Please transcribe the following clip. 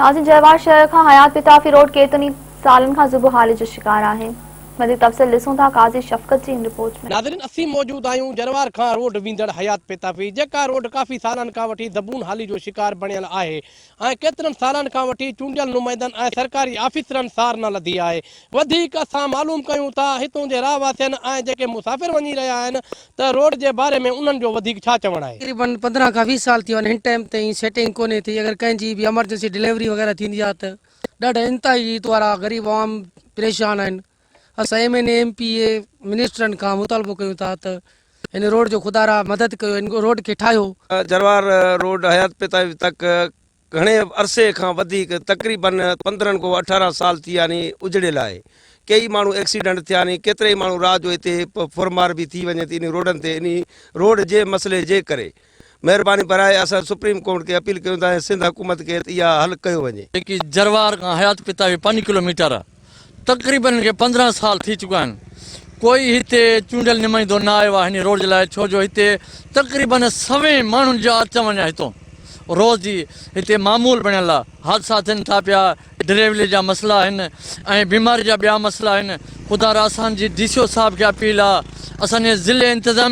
ناظرين جروار شهر کان حيات پتافي روڊ ڪيترن ئي سالن کان زبون حالي جو شڪار آهي. وڌيڪ تفصيل ڏسون ٿا قاضي شفقت جي هن رپورٽ ۾. ناظرين اسين موجود آهيون جروار کان روڊ ويندڙ حيات پتافي جيڪا روڊ ڪافي سالن کان وٺي زبون حالي جو شڪار بڻيل آهي ۽ ڪيترن سالن کان وٺي چونڊيل نمائندن ۽ سرڪاري آفيسرن سار نه لڌي آهي وڌيڪ اسان معلوم ڪيون ٿا هتون جي رهواسين ۽ جيڪي مسافر وڃي رهيا آهن ته روڊ جي باري ۾ انهن جو وڌيڪ ڇا چوڻ آهي. تقريبن 15 کان 20 سال ٿي ويا آهن هن ٽائيم تائين سيٽنگ ڪونهي ٿي اگر ڪنهن جي به ايمرجنسي ڊليوري وغيره ٿيندي آهي ته ڏاڍا انتهائي هت وارا غريب عوام پريشان آهن اسان M N A M P A منسٽرن کان مطالبو ڪيون ٿا ته هن روڊ جو خدارا مدد ڪيو هن روڊ کي ٺاهيو. جروار روڊ حيات پتافي تڪ گهڻي عرصي کان وڌيڪ تقريبن 15 کان 18 سال ٿي ويا آهن اجڙيل آهي ڪيئي ماڻهو ايڪسيڊنٽ ٿيا آهن ڪيترائي ماڻهو رات جو هتي ڦرمار به ٿي وڃي ٿي انهي روڊن تي انهي روڊ جي مسئلي جي ڪري مهرباني برائي اسان سپريم ڪورٽ کي اپيل ڪيون ٿا ۽ سنڌ حڪومت کي ته اها حل ڪيو وڃي. جيڪي جروار کان حيات پتافي 5 ڪلوميٽر تقريبن هن کي 15 سال ٿي چڪا آهن ڪوئي هتي چونڊيل نمائندو نه آيو آهي هن روڊ جي لاء ڇو جو هتي تقريبن سوين ماڻهن جا اچ وڃ هتو روز جي هتي معمول بڻيل آهي حادثا ٿين ٿا پيا ڊريولي جا مسئلا آهن ۽ بيماري جا ٻيا مسئلا آهن خدا را اسان جي ڊي سي او صاحب کي اپيل آهي اسان جي ضلعي انتظاميه.